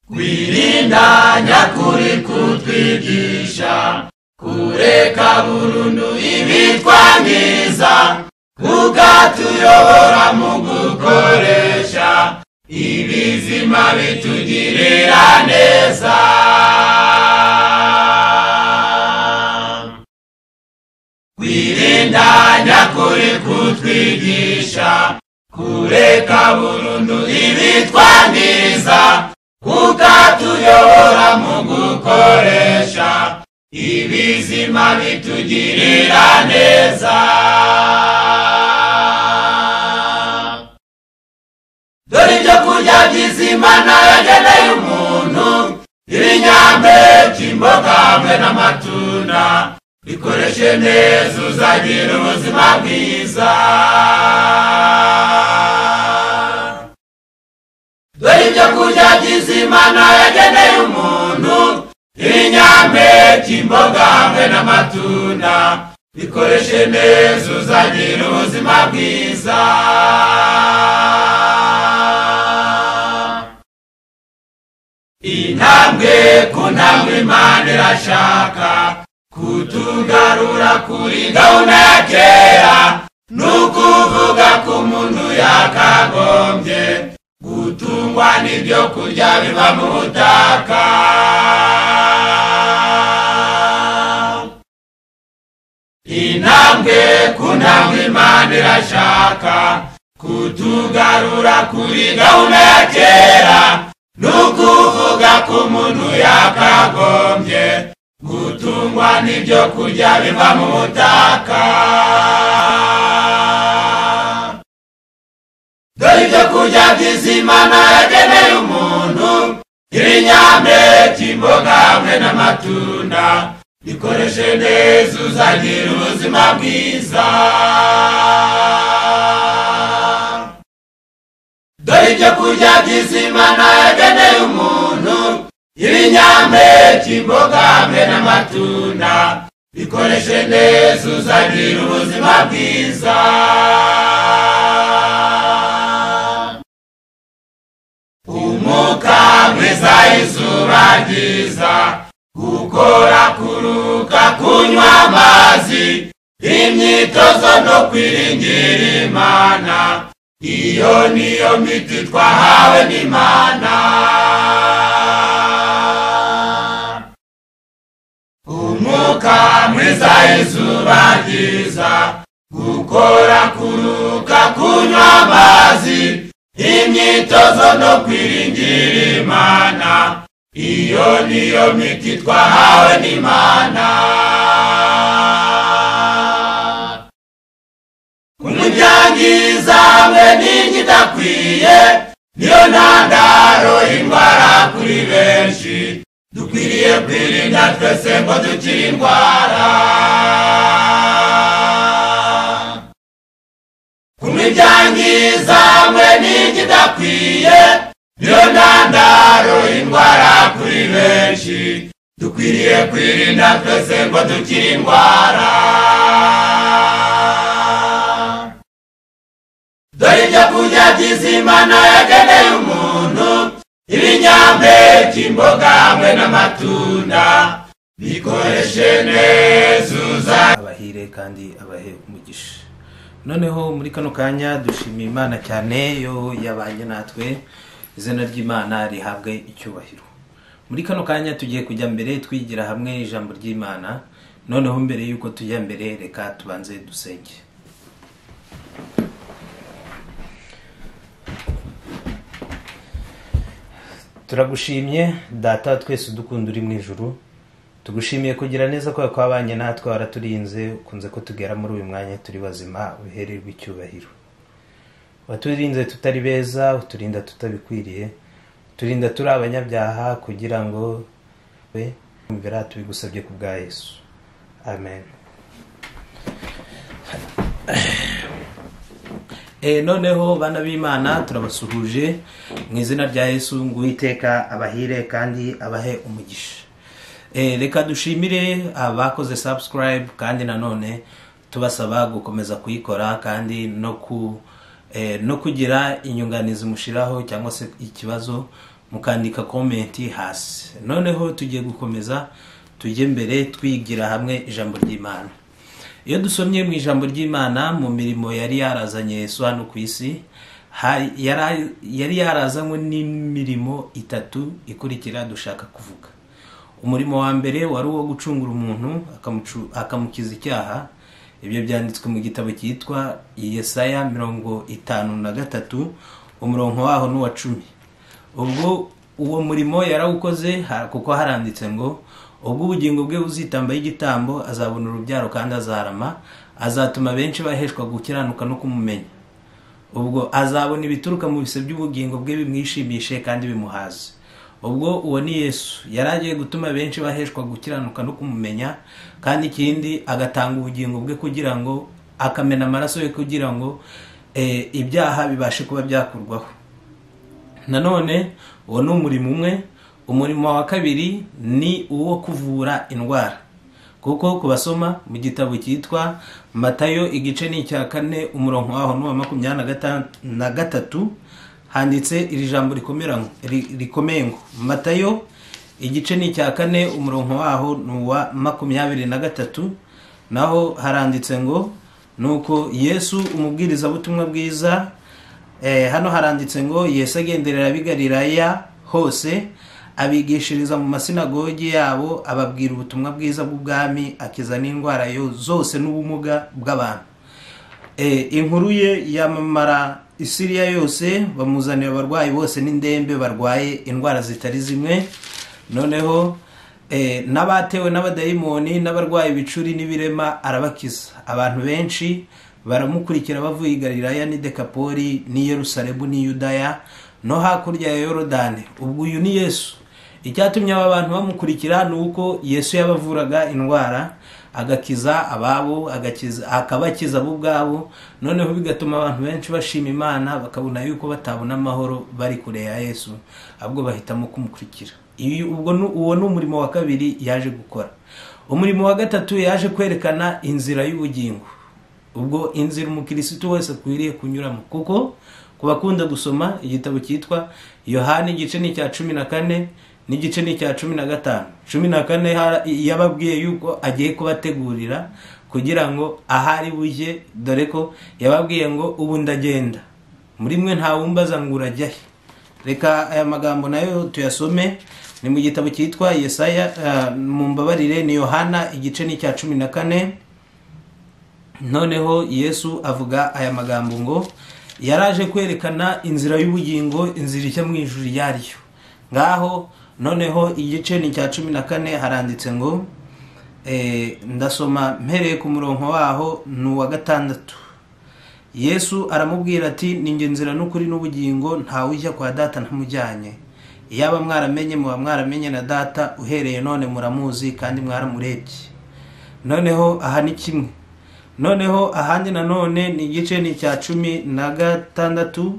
Kwirinda nyakuri kutwigisha kureka burundu ibitwangiza, kukatuyobora mu gukoresha ibizima bitugirira neza. Kwirinda nyakuri kutwigisha kureka burundu ibitwangiza, kukatuyobora mu gukoresha ibizima bitugirira neza. Dore ibyo kurya by'izima yageneye umuntu, ibinyampeke, imboga hamwe n'amatunda, bikoreshe neza uzagira ubuzima bwiza. Dore ibyo kurya by'izima yageneye umuntu, ibinyampeke, imboga hamwe n'amatunda, bikoreshe neza uzagira ubuzima bwiza. Intambwe ku ntambwe Imana irashaka kutugarura kuri gahunda ya kera, ni ukuvuga ko umuntu yakagombye gutungwa n'ibyo kurya biva mu butaka. Intambwe ku ntambwe Imana irashaka kutugarura kuri gahunda ya kera, ni ukuvuga ko umuntu yakagombye gutungwa n'ibyo kurya biva mu butaka. Dore ibyo kurya by'izima yageneye umuntu, ibinyampeke, imboga hamwe n'amatunda, bikoreshe neza uzagira ubuzima bwiza. Dore ibyo kurya by'izima yageneye umuntu, ibinyampeke, imboga hamwe n'amatunda, bikoreshe neza uzagira ubuzima bwiza. Umwuka mwiza, izuba ryiza, gukora, kuruka, kunywa amazi, imyitozo no kwiringira Imana, iyo niyo miti twahawe n'Imana. Umwuka mwiza, izuba ryiza, gukora, kuruka, kunywa amazi, imyitozo no kwiringira Imana, iyo niyo miti twahawe n'Imana. Kunywa ibyangiza hamwe n'indyo idakwiye niyo ntandaro y'indwara kuri benshi, dukwiriye kwirinda twese ngo dukire indwara. Kunywa ibyangiza hamwe n'indyo idakwiye niyo ntandaro y'indwara kuri benshi, dukwiriye kwirinda twese ngo dukire indwara. Dore ibyo kurya by'izima yageneye umuntu, ibinyampeke, imboga hamwe n'amatunda, bikoreshe neza uza abahire kandi abahe umugisha. Noneho muri kano kanya dushimiye Imana cyane yo yabanye natwe, izina ry'Imana rihabwe icyubahiro. Muri kano kanya tugiye kujya mbere twigira hamwe ijambo ry'Imana. Noneho mbere yuko tujya mbere reka tubanze dusenge. Turagushimye Data twese udukunda uri mu ijuru, tugushimiye kugira neza kwawe kwabanye natwe, waraturinze ukunze ko tugera muri uyu mwanya turi bazima, uhererwe icyubahiro. Waturinze tutari beza, uturinda tutabikwiriye, uturinda turi abanyabyaha, kugira ngo we mbera tubigusabye ku bwa Yesu. Amen. Noneho bana b'Imana turabasuhuje mu izina rya Yesu, ngo Uwiteka abahire kandi abahe umugisha. Reka dushimire abakoze subscribe, kandi nanone tubasaba gukomeza kuyikora kandi no kugira inyunganizi mushiraho cyangwa se ikibazo mukandika comment hasi. Noneho tugiye gukomeza tujye mbere twigira hamwe ijambo ry'Imana. Iyo dusomye mu ijambo ry'Imana mu mirimo yari yarazanye Yesu hano ku isi, yari yarazanywe n'imirimo itatu ikurikira dushaka kuvuga. Umurimo wa mbere wari uwo gucungura umuntu akamukiza icyaha. Ibyo byanditswe mu gitabo cyitwa Yesaya 53 umurongo waho n'uwa 10. Ubwo uwo murimo yarawukoze kuko haranditse ngo ubwo ubugingo bwe buzitamba igitambo azabona urubyaro kandi azarama, azatuma benshi baheshwa gukiranuka no kumumenya. Ubwo azabona ibituruka mu bise by'ubugingo bwe bimwishimishe kandi bimuhaze. Ubwo uwo ni Yesu yaragiye gutuma benshi baheshwa gukiranuka no kumumenya, kandi ikindi agatanga ubugingo bwe kugira ngo akamena amaraso ye kugira ngo ibyaha bibashe kuba byakurwaho. Nanone uwo ni umurimo umwe. Umurimo wa kabiri ni uwo kuvura indwara, kuko kubasoma mu gitabo cyitwa Matayo igice ni icya 4 umurongo waho n'uwa 23 handitse iri jambo rikomeye ngo Matayo igice ni icya 4 umurongo waho n'uwa 23, naho haranditse ngo nuko Yesu umubwiriza butumwa bwiza. Hano haranditse ngo Yesu agenderera abigalilaya hose, abigishiriza mu masinagogi yabo, ababwira ubutumwa bwiza bw'ubwami, akiza n'indwara zose n'ubumuga bw'abantu. Inkuru ye yamamara Isiriya yose, bamuzanira abarwayi bose n'indembe barwaye indwara zitari zimwe. Noneho n'abatewe n'abadayimoni n'abarwaye ibicuri n'ibirema arabakiza. Abantu benshi baramukurikira bavuye i Galilaya n'i Dekapoli n'i Yerusalemu n'i Yudaya no hakurya ya Yorodani. Ubwo uyu ni Yesu. Icyatumye aba bantu bamukurikira ni uko Yesu yabavuraga indwara, agakiza ababo, akabakiza bo ubwabo. Noneho bigatuma abantu benshi bashima Imana, bakabona yuko batabona amahoro bari kure ya Yesu, ahubwo bahitamo kumukurikira. Ubwo uwo ni umurimo wa kabiri yaje gukora. Umurimo wa gatatu yaje kwerekana inzira y'ubugingo, ubwo inzira umukirisitu wese akwiriye kunyuramo. Kuko kubakunda gusoma igitabo cyitwa Yohana igice ni cya 14 n'igice ni cya 15. 14 yababwiye yuko agiye kubategurira kugira ngo ahari buje, dore ko yababwiye ngo ubu ndagenda, muri mwe nta wumbaza ngo urajya he. Reka aya magambo nayo tuyasome, ni mu gitabo cyitwa Yesaya, mumbabarire, ni Yohana igice ni cya 14. Noneho Yesu avuga aya magambo ngo yaraje kwerekana inzira y'ubugingo, inzira ijya mu ijuru yaryo. Ngaho noneho igice ni cya 14 haranditse ngo ndasoma mpereye ku murongo waho ni uwa 6. Yesu aramubwira ati ninjye nzira n'ukuri n'ubugingo, ntawe ujya kwa data ntamujyanye. Iyaba mwaramenye muba mwaramenye na data, uhereye none muramuzi kandi mwaramurebye. Noneho aha ni kimwe. Noneho ahandi nanone ni igice ni cya 16,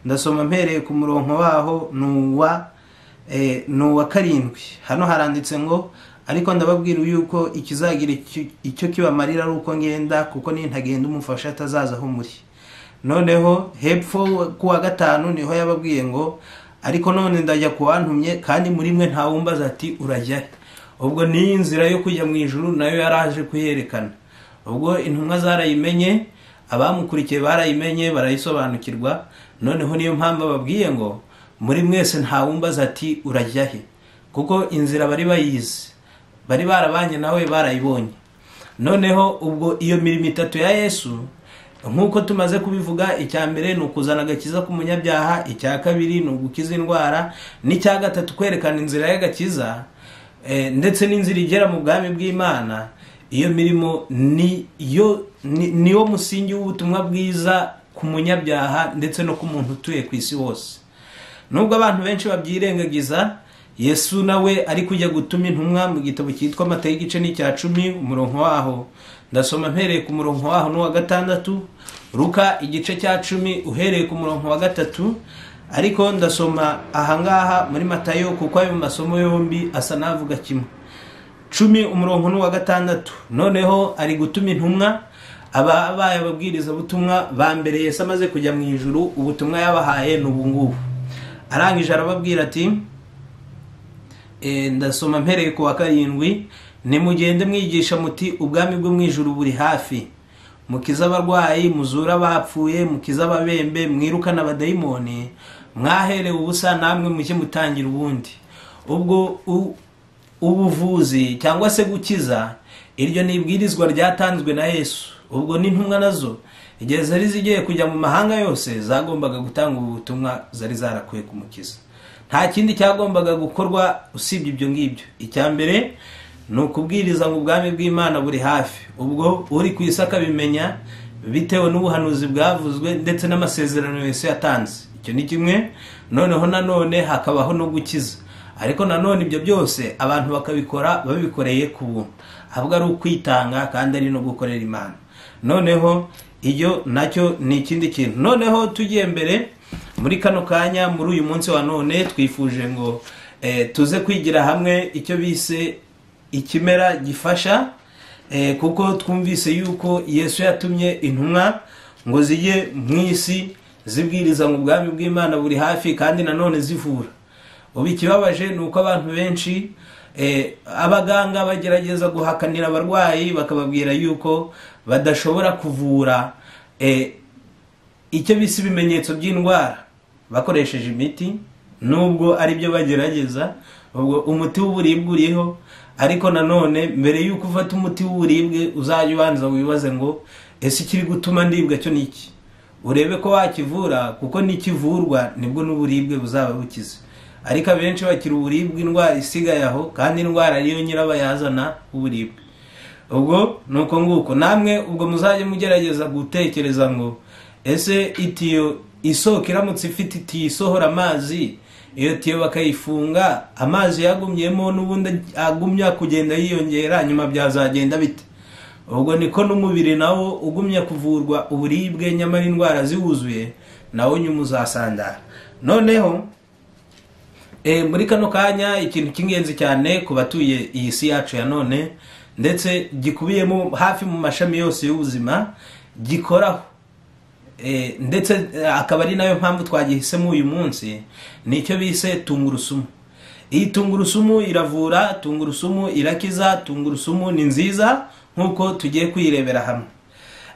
ndasoma mpereye ku murongo waho ni uwa 7. Hano haranditse ngo ariko ndababwira yuko ikizagira icyo kibamarira ari uko ngenda, kuko nintagenda umufasha atazaza aho muri. Noneho hepfo kuwa 5 niho yababwiye ngo ariko none ndajya kuwantumye, kandi muri mwe nta wumbaza ati urajya he. Ubwo ni inzira yo kujya mu ijuru nayo yaraje kuyerekana. Ubwo intumwa zarayimenye, abamukurikiye barayimenye, barayisobanukirwa. Noneho niyo mpamvu babwiye ngo muri mwese nta wumbaza ati urajya he, kuko inzira bari bayizi, bari barabanye nawe barayibonye. Noneho ubwo iyo mirimo itatu ya Yesu nkuko tumaze kubivuga, icya mbere ni ukuzana agakiza k'umunyabyaha, icya kabiri ni ugukiza indwara, n'icya gatatu kwerekana inzira y'agakiza ndetse n'inzira igera mu bwami bw'Imana. Iyo mirimo niyo musingi w'ubutumwa bwiza ku munyabyaha ndetse no ku muntu utuye ku isi hose. Nubwo abantu benshi babyirengagiza, Yesu nawe ari kujya gutuma intumwa mu gitabo cyitwa Matayo igice ni cya 10 umurongo waho ndasoma mpereye ku murongo waho n'uwa 6, Luka igice cya 10 uhereye ku murongo wa 3. Ariko ndasoma ahangaha muri Matayo kuko ayo masomo yombi asa navuga kimwe. 10 umurongo n'uwa 6. Noneho ari gutuma intumwa ababaye ababwiriza butumwa ba mbere Yesu amaze kujya mu ijuru, ubutumwa yabahaye n'ubungubu. Arangije arababwira ati, ndasoma mpereye ku wa 7, nimugende mwigisha muti ubwami bwo mu ijuru buri hafi, mukiza abarwayi, muzura abapfuye, mukiza ababembe, mwirukana abadayimoni, mwaherewe ubusa namwe mujye mutangira ubundi. Ubwo ubuvuzi cyangwa se gukiza, iryo ni ibwirizwa ryatanzwe na Yesu. Ubwo n'intumwa nazo igihe zari zigiye kujya mu mahanga yose zagombaga gutanga ubutumwa zari zarakuye kumukiza. Nta kindi cyagombaga gukorwa usibye ibyo ngibyo. Icya mbere ni ukubwiriza ngo ubwami bw'Imana buri hafi. Ubwo uri ku isi akabimenya bitewe n'ubuhanuzi bwavuzwe ndetse n'amasezerano Yesu yatanze. Icyo ni kimwe. Noneho nanone hakabaho no gukiza. Ariko nanone ibyo byose abantu bakabikora babikoreye ku buntu, ahubwo ari ukwitanga kandi ari no gukorera Imana. Noneho iyo nacyo ni ikindi kintu. Noneho tugiye mbere muri kano kanya, muri uyu munsi wa none, twifuje ngo tuze kwigira hamwe icyo bise ikimera gifasha, kuko twumvise yuko Yesu yatumye intumwa ngo zijye mu isi zibwiriza ngo ubwami bw'Imana buri hafi, kandi nanone zivura. Ubu ikibabaje ni uko abantu benshi, abaganga bagerageza guhakanira abarwayi bakababwira yuko badashobora kuvura icyo bise ibimenyetso by'indwara bakoresheje imiti, nubwo ari byo bagerageza. Ubwo umuti w'uburibwe uriho, ariko nanone mbere yuko ufata umuti w'uburibwe uzajya ubanza wibaze ngo ese ikiri gutuma ndibwa cyo niki, urebe ko wakivura, kuko nikivurwa nibwo n'uburibwe buzaba bukize. Ariko abenshi bakira uburibwe indwara isigaye aho, kandi indwara ariyo nyirabayazana uburibwe. Ubwo nuko nguko namwe ubwo muzajye mugerageza gutekereza ngo ese itiyo isoko iramutse ifite itiyo isohora amazi, iyo tiyo bakayifunga, amazi yagumyemo n'ubundi agumya kugenda yiyongera, nyuma byazagenda bite? Ubwo niko n'umubiri nawo ugumya kuvurwa uburibwe nyamara indwara ziwuzuye, nawo nyuma uzasandara. Noneho muri kano kanya ikintu cy'ingenzi cyane ku batuye iyi si yacu ya none, ndetse gikubiyemo hafi mu mashami yose y'ubuzima, gikoraho, ndetse akaba ari nayo mpamvu twagihisemo uyu munsi, nicyo bise tungurusumu. Iyi tungurusumu iravura, tungurusumu irakiza, tungurusumu ni nziza nkuko tugiye kuyirebera hamwe.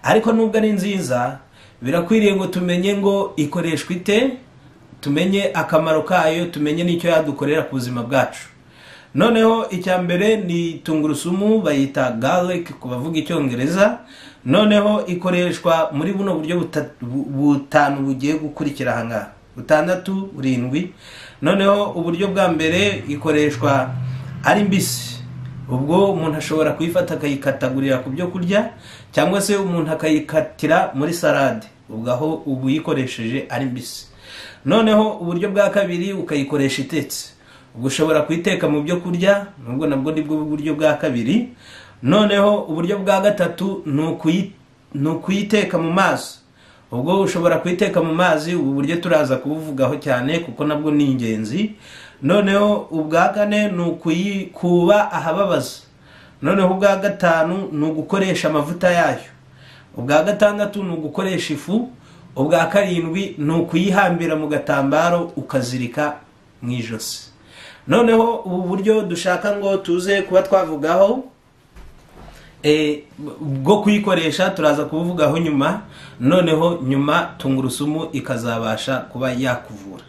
Ariko nubwo ari nziza, birakwiriye ngo tumenye ngo ikoreshwa ite, tumenye akamaro kayo, tumenye n'icyo yadukorera ku buzima bwacu. Noneho icya mbere ni tungurusumu, bayita garlic ku bavuga icyongereza. Noneho ikoreshwa muri buno buryo butanu bugiye gukurikira aha ngaha, 6, 7. Noneho uburyo bwa mbere ikoreshwa ari mbisi. Ubwo umuntu ashobora kuyifata akayikatagurira ku byo kurya, cyangwa se umuntu akayikatira muri salade, ubwo aho ubu yikoresheje ari mbisi. Noneho uburyo bwa kabiri ukayikoresha itetse. Ubwo ushobora kuyiteka mu byo kurya, nubwo nabwo nibwo buryo bwa kabiri. Noneho uburyo bwa gatatu ni ukuyiteka mu mazi. Ubwo ushobora kuyiteka mu mazi, ubu buryo turaza kubuvugaho cyane kuko nabwo ni ingenzi. Noneho ubwa kane ni ukuyikuba ahababaza. Noneho ubwa gatanu ni ugukoresha amavuta yayo. Ubwa gatandatu ni ugukoresha ifu. Ubwa karindwi ni ukuyihambira mu gatambaro ukazirika mu ijosi. Noneho ubu buryo dushaka ngo tuze kuba twavugaho bwo kuyikoresha turaza kubuvugaho nyuma. Noneho nyuma tungurusumu ikazabasha kuba yakuvura.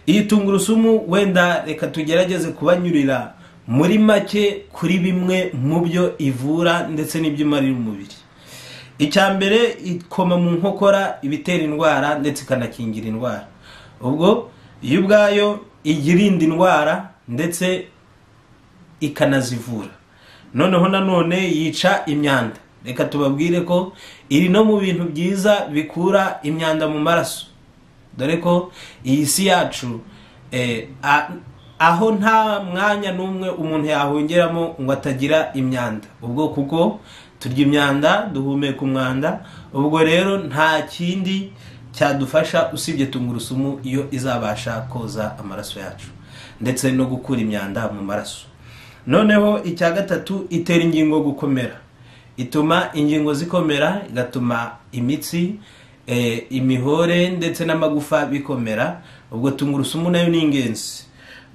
Iyi tungurusumu wenda reka tugerageze kubanyurira muri make kuri bimwe mu byo ivura ndetse n'ibyo imarira umubiri. Icya mbere, ikoma mu nkokora ibitera indwara ndetse ikanakingira indwara. Ubwo iyo ubwayo igirinda indwara ndetse ikanazivura. Noneho nanone yica imyanda. Reka tubabwire ko iri no mu bintu byiza bikura imyanda mu maraso. Dore ko iyi si yacu aho nta mwanya n'umwe umuntu yahongeramo ngo atagira imyanda. Ubwo kuko turya imyanda, duhumeka umwanda, ubwo rero nta kindi cyadufasha usibye tungurusumu iyo izabasha koza amaraso yacu ndetse no gukura imyanda mu maraso. Noneho icya gatatu, itera ingingo gukomera. Ituma ingingo zikomera, igatuma imitsi imihore ndetse n'amagufa bikomera. Ubwo tungurusumu nayo ni ingenzi.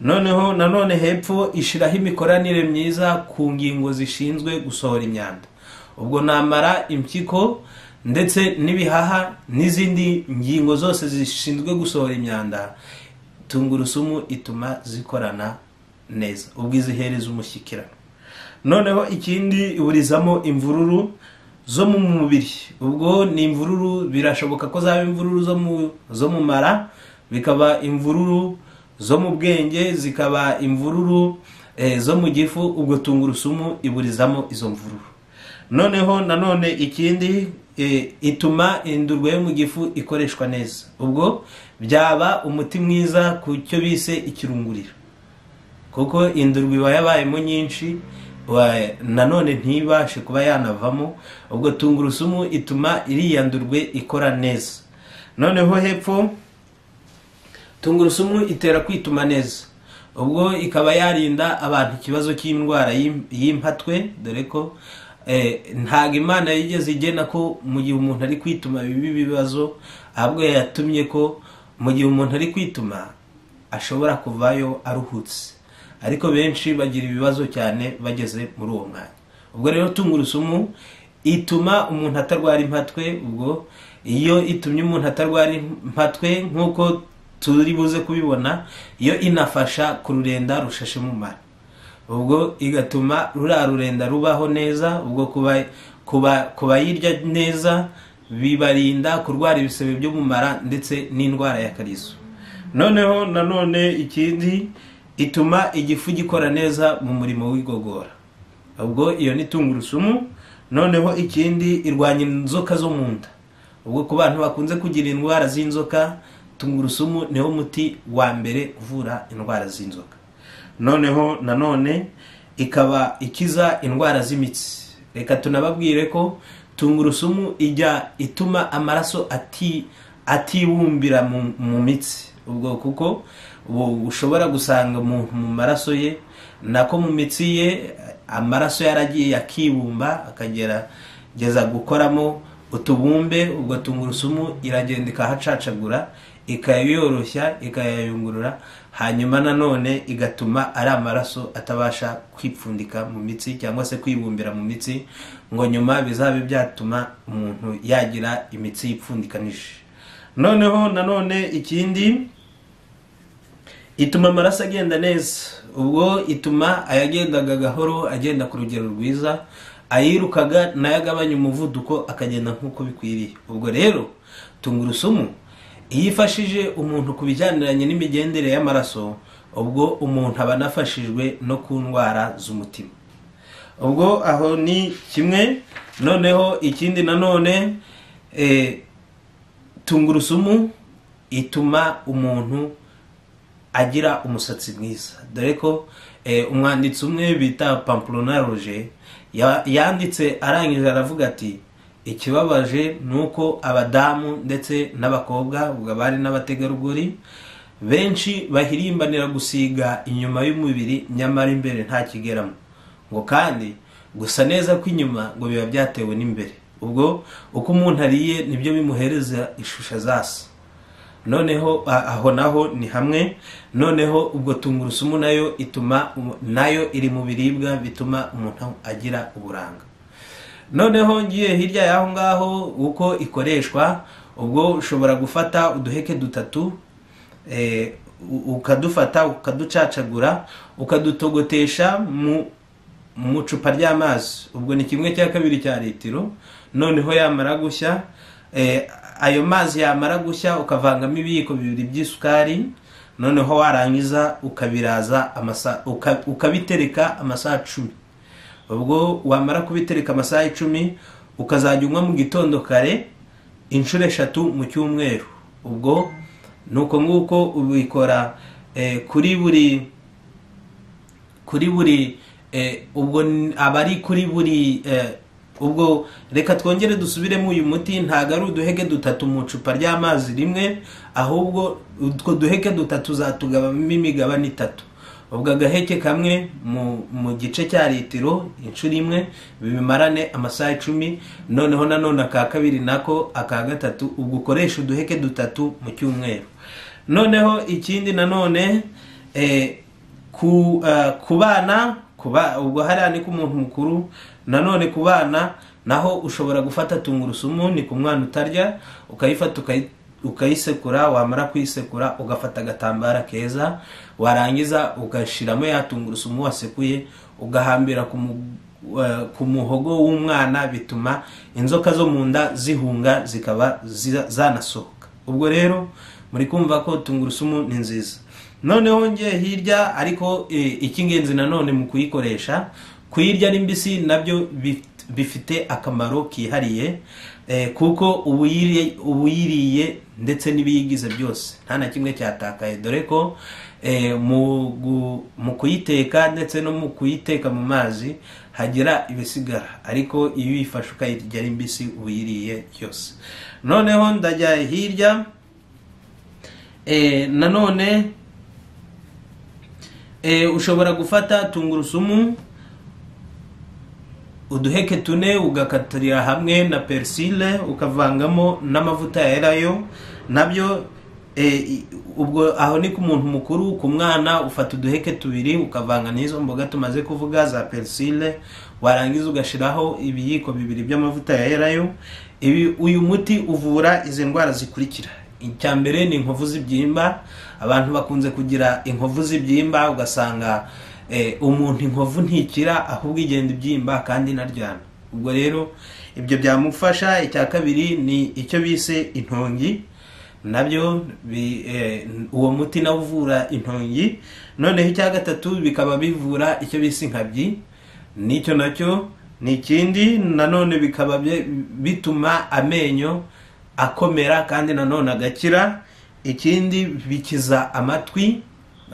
Noneho nanone hepfo ishiraho imikoranire myiza ku ngingo zishinzwe gusohora imyanda. Ubwo namara, impyiko ndetse n'ibihaha n'izindi ngingo zose zishinzwe gusohora imyanda, tungurusumu ituma zikorana neza, ubwo izihereza umushyikirano. Noneho ikindi, iburizamo imvururu zo mu mubiri. Ubwo ni imvururu, birashoboka ko zaba imvururu zo mu mara, bikaba imvururu zo mu bwenge, zikaba imvururu zo mu gifu. Ubwo tungurusumu iburizamo izo mvururu. Noneho nanone ikindi, ituma indurwe yo mu gifu ikoreshwa neza. Ubwo byaba umuti mwiza ku cyo bise ikirunguriro, kuko indurwe iba yabayemo nyinshi, nanone ntibashe kuba yanavamo. Ubwo tungurusumu ituma iriya ndurwe ikora neza. Noneho hepfo, tungurusumu itera kwituma neza. Ubwo ikaba yarinda abantu ikibazo cy'indwara y'impatwe, dore ko ntabwo Imana yigeze igena ko mu gihe umuntu ari kwituma biba ibibazo, ahubwo yatumye ko mu gihe umuntu ari kwituma ashobora kuvayo aruhutse, ariko benshi bagira ibibazo cyane bageze muri uwo mwanya. Ubwo rero tungurusumu ituma umuntu atarwara impatwe. Ubwo iyo itumye umuntu atarwara impatwe, nk'uko turi buze kubibona, iyo inafasha ku rurenda rushashe mu mara, ubwo igatuma ruriya rurenda rubaho neza. Ubwo kuba yirya neza bibarinda kurwara ibisebe byo mu mara ndetse n'indwara ya karizo. Noneho nanone ikindi, ituma igifu gikora neza mu murimo w'igogora. Ubwo iyo ni tungurusumu. Noneho ikindi, irwanya inzoka zo mu nda. Ubwo ku bantu bakunze kugira indwara z'inzoka, tungurusumu niwo muti wa mbere uvura indwara z'inzoka. Noneho nanone ikaba ikiza indwara z'imitsi. Reka tunababwire ko tungurusumu ijya ituma amaraso atibumbira mu mitsi. Ubwo kuko ubu ushobora gusanga mu maraso ye, nako mu mitsi ye, amaraso yaragiye akibumba akagerageza gukoramo utubumbe. Ubwo tungurusumu iragenda ikahacacagura, ikayoroshya, ikayayungurura, hanyuma nanone igatuma ari amaraso atabasha kwipfundika mu mitsi cyangwa se kwibumbira mu mitsi, ngo nyuma bizabe byatuma umuntu yagira imitsi yipfundikanije. Noneho nanone ikindi, ituma amaraso agenda neza. Ubwo ituma ayagendaga gahoro agenda ku rugero rwiza, ayirukaga nayo agabanya umuvuduko akagenda nk'uko bikwiriye. Ubwo rero tungurusumu iyo ifashije umuntu ku bijyaniranye n'imigendere y'amaraso, ubwo umuntu aba anafashijwe no ku ndwara z'umutima. Ubwo aho ni kimwe. Noneho ikindi nanone, tungurusumu ituma umuntu agira umusatsi mwiza, dore ko umwanditsi umwe bita Pamplona Roger yanditse arangije aravuga ati: "Ikibabaje ni uko abadamu ndetse n'abakobwa, ubwo abari n'abategarugori benshi, bahirimbanira gusiga inyuma y'umubiri nyamara imbere nta kigeramo." Ngo kandi gusa neza kw'inyuma ngo biba byatewe n'imbere. Ubwo uko umuntu ariye nibyo bimuhereza ishusho azasa. Noneho aho naho ni hamwe. Noneho ubwo tungurusumu nayo ituma nayo iri mu biribwa bituma umuntu agira uburanga. Noneho ngiye hirya y'aho ngaho uko ikoreshwa, ubwo ushobora gufata uduheke dutatu, ukadufata ukaducacagura, ukadutogotesha mu icupa ry'amazi. Ubwo ni 1/2 cya litiro. Noneho yamara gushya, ayo mazi yamara gushya, ukavangamo ibiyiko 2 by'isukari. Noneho warangiza ukabiraza ukabitereka amasaha 10. Ubwo wamara kubitereka amasaha 10, ukazajya unywa mu gitondo kare inshuro 3 mu cyumweru. Ubwo nuko nguko ubikora, kuri buri ubwo aba ari kuri buri ubwo reka twongere dusubiremo uyu muti. Ntabwo ari uduheke dutatu mu icupa ry'amazi rimwe, ahubwo utwo duheke dutatu uzatugabamo imigabane itatu. Ubwo agaheke kamwe mu gice cya litiro inshuro imwe, bimarane amasaha 10. Noneho nanone aka kabiri nako, aka gatatu, ubwo ukoresha uduheke 3 mu cyumweru. Noneho ikindi nanone ku bana, ubwo hariya ni ku muntu mukuru, nanone ku bana naho ushobora gufata tungurusumu, ni ku mwana utarya, ukayifata ukayisekura, wamara kuyisekura ugafata agatambara keza, warangiza ugashiramo ya tungurusumu wasekuye, ugahambira ku muhogo w'umwana, bituma inzoka zo mu nda zihunga zikaba zanasohoka. Ubwo rero muri kumva ko tungurusumu ni nziza. Noneho ngiye hirya, ariko icy'ingenzi nanone mu kuyikoresha, kuyirya ari mbisi nabyo bifite akamaro kihariye, kuko ubuyiriye ndetse n'ibiyigize byose nta na kimwe cyatakaye, dore ko mu kuyiteka ndetse no mu kuyiteka mu mazi hagira ibisigara, ariko iyo uyifashe ukayirya ari mbisi ubuyiriye yose. Noneho ndajya hirya, nanone ushobora gufata tungurusumu uduheke 4 ugakatirira hamwe na persile, ukavangamo n'amavuta ya elayo nabyo. Ubwo aho ni ku muntu mukuru. Ku mwana ufata uduheke 2 ukavanga n'izo mboga tumaze kuvuga za persile, warangiza ugashiraho ibiyiko 2 by'amavuta ya elayo. Uyu muti uvura izi ndwara zikurikira. Icya mbere ni inkovu z'ibyimba. Abantu bakunze kugira inkovu z'ibyimba, ugasanga umuntu inkovu ntikira ahubwo igenda ibyimba kandi inaryana. Ubwo rero ibyo byamufasha. Icya kabiri ni icyo bise intongi, nabyo uwo muti nawo uvura intongi. Noneho icya gatatu bikaba bivura icyo bise inkabyi, nicyo nacyo ni ikindi. Nanone bikaba bituma amenyo akomera kandi nanone agakira. Ikindi bikiza amatwi.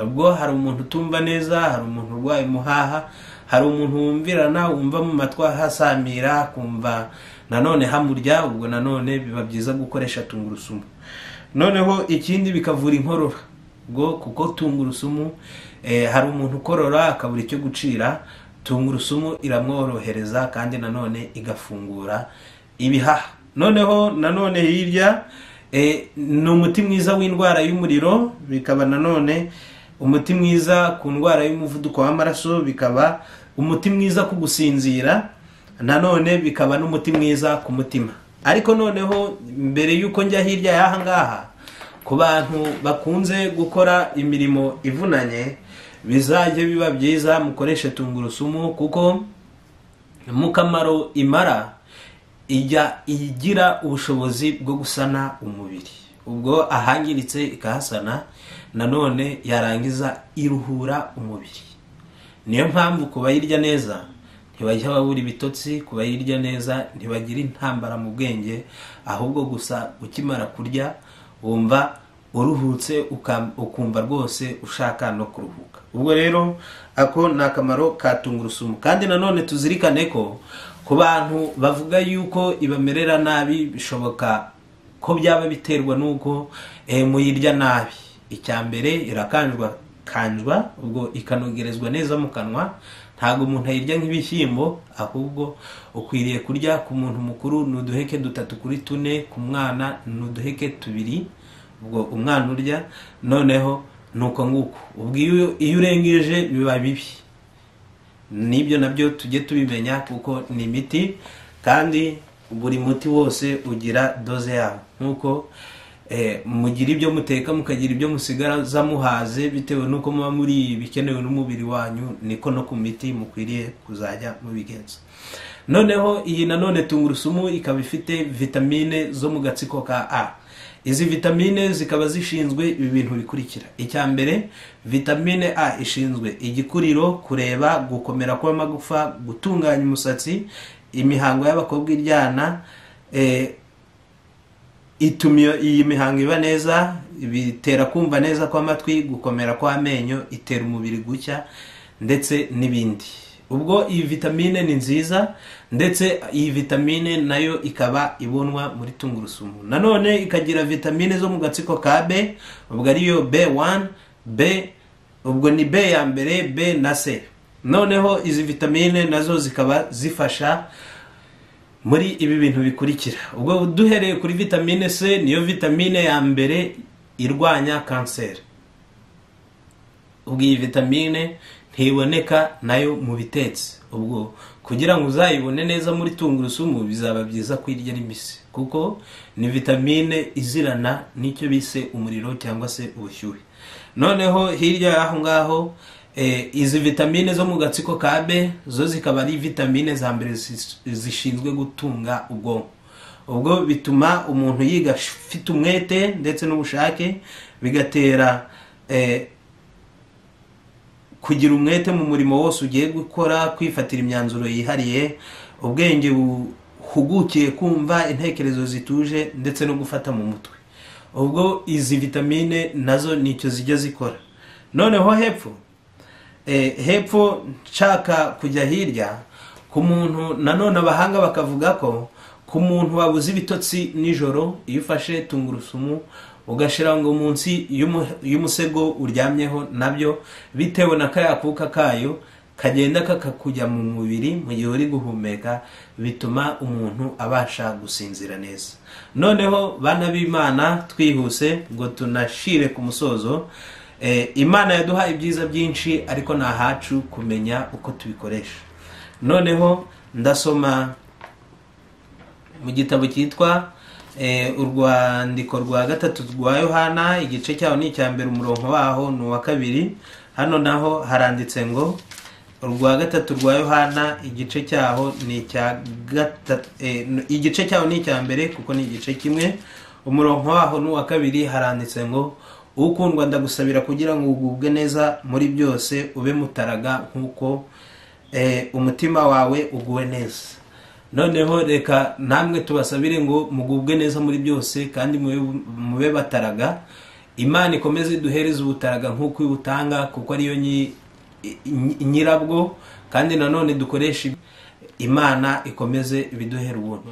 Ubwo hari umuntu utumva neza, hari umuntu urwaye umuhaha, hari umuntu wumvirana, wumva mu matwi hasamira, kumva nanone hamurya, ubwo nanone biba byiza gukoresha tungurusumu. Noneho ikindi bikavura inkorora, ubwo kuko tungurusumu hari umuntu ukorora akabura icyo gucira, tungurusumu iramworohereza kandi nanone igafungura ibihaha. Noneho nanone hirya ni umuti mwiza w'indwara y'umuriro, bikaba nanone umuti mwiza ku ndwara y'umuvuduko w'amaraso, bikaba umuti mwiza ku gusinzira, nanone bikaba n'umuti mwiza ku mutima. Ariko noneho mbere yuko njya hirya y'aha ngaha, ku bantu bakunze gukora imirimo ivunanye, bizajye biba byiza mukoreshe tungurusumu, kuko mu kamaro imara ijya igira ubushobozi bwo gusana umubiri. Ubwo ahangiritse ikahasana, nanone yarangiza iruhura umubiri. Niyo mpamvu kubayirya neza ntibajya babura ibitotsi, kubayirya neza ntibagira intambara mu bwenge, ahubwo gusa ukimara kurya wumva uruhutse, ukumva rwose ushaka no kuruhuka. Ubwo rero ako ni akamaro ka tungurusumu. Kandi nanone tuzirikane ko ku bantu bavuga yuko ibamerera nabi, bishoboka ko byaba biterwa nuko muyirya nabi. Icya mbere irakanjwa kanjwa, ubwo ikanogerezwa neza mu kanwa. Ntabwo umuntu ayirya nk'ibishyimbo, ahubwo ukwiriye kurya ku muntu mukuru ni uduheke 3 kuri 4, ku mwana ni uduheke 2, ubwo umwana urya noneho nuko nguko. Ubwo iyo urengeje biba bibi. Nibyo nabyo tujye tubimenya, kuko ni imiti kandi buri muti wose ugira doze yawo. Nkuko mugira ibyo muteka mukagira ibyo musigara muhaze bitewe nuko muba muri bikenewe n'umubiri wanyu, niko no ku miti mukwiriye kuzajya mubigenza. Noneho iyi nanone tungurusumu ikaba ifite vitamine zo mu gatsiko ka A. Izi vitamine zikaba zishinzwe ibi bintu bikurikira. Icya mbere, vitamine A ishinzwe igikuriro, kureba, gukomera kw'amagufa, gutunganya umusatsi, imihango y'abakobwa iryana, ituma iyi mihango iba neza, bitera kumva neza kw'amatwi, gukomera kw'amenyo, itera umubiri gucya ndetse n'ibindi. Ubwo iyi vitamine ni nziza, ndetse iyi vitamine nayo ikaba ibonwa muri tungurusumu. Nanone ikagira vitamine zo mu gatsiko ka B, ubwo ariyo B1, B Ubwo ni B ya mbere, B na C. Noneho izi vitamine nazo zikaba zifasha muri ibi bintu bikurikira. Ubwo duhereye kuri vitamine C, niyo vitamine ya mbere irwanya kanseri. Ubwo iyi vitamine ntiboneka nayo mu bitetse. Ubwo kugira ngo uzayibone neza muri tungurusumu bizaba byiza kuyirya ari mbisi, kuko ni vitamine izirana n'icyo bise umuriro cyangwa se ubushyuhe. Noneho hirya y'aho ngaho, izi vitamine zo mu gatsiko ka B zo zikaba ari vitamine za mbere zishinzwe gutunga ubwonko. Ubwo bituma umuntu yiga afite umwete ndetse n'ubushake, bigatera kugira umwete mu murimo wose ugiye gukora, kwifatira imyanzuro yihariye, ubwenge buhugukiye kumva, intekerezo zituje ndetse no gufata mu mutwe. Ubwo izi vitamine nazo nicyo zijya zikora. Noneho hepfo nshaka kujya hirya ku muntu, nanone abahanga bakavuga ko ku muntu wabuze ibitotsi nijoro, iyo ufashe tungurusumu ugashira ngo munsi y'umusego uryamyeho, nabyo bitewe na kariya kuka kayo kagenda kakakujya mu mubiri mu gihe uri guhumeka, bituma umuntu abasha gusinzira neza. Noneho bana b'Imana, twihuse ngo tunashire ku musozo. Imana yaduhaye ibyiza byinshi, ariko ni ahacu kumenya uko tubikoresha. Noneho ndasoma mu gitabo cyitwa urwandiko rwa 3 rwa Yohana, igice cyaho ni icya mbere, umurongo waho ni uwa 2. Hano naho haranditse ngo urwa 3 rwa Yohana, igice cyaho ni icya gatatu, igice cyaho ni icya mbere kuko ni igice kimwe, umurongo waho ni uwa 2. Haranditse ngo ukundwa ndagusabira kugira ngo ugubwe neza muri byose, ube mutaraga nkuko umutima wawe uguwe neza. Noneho reka namwe tubasabire ngo mugubwe neza muri byose kandi mube bataraga. Imana ikomeze iduhereze ubutaraga nkuko ibutanga, kuko ariyo nyirabwo, kandi nanone dukoresha Imana ikomeze ibiduhera ubuntu.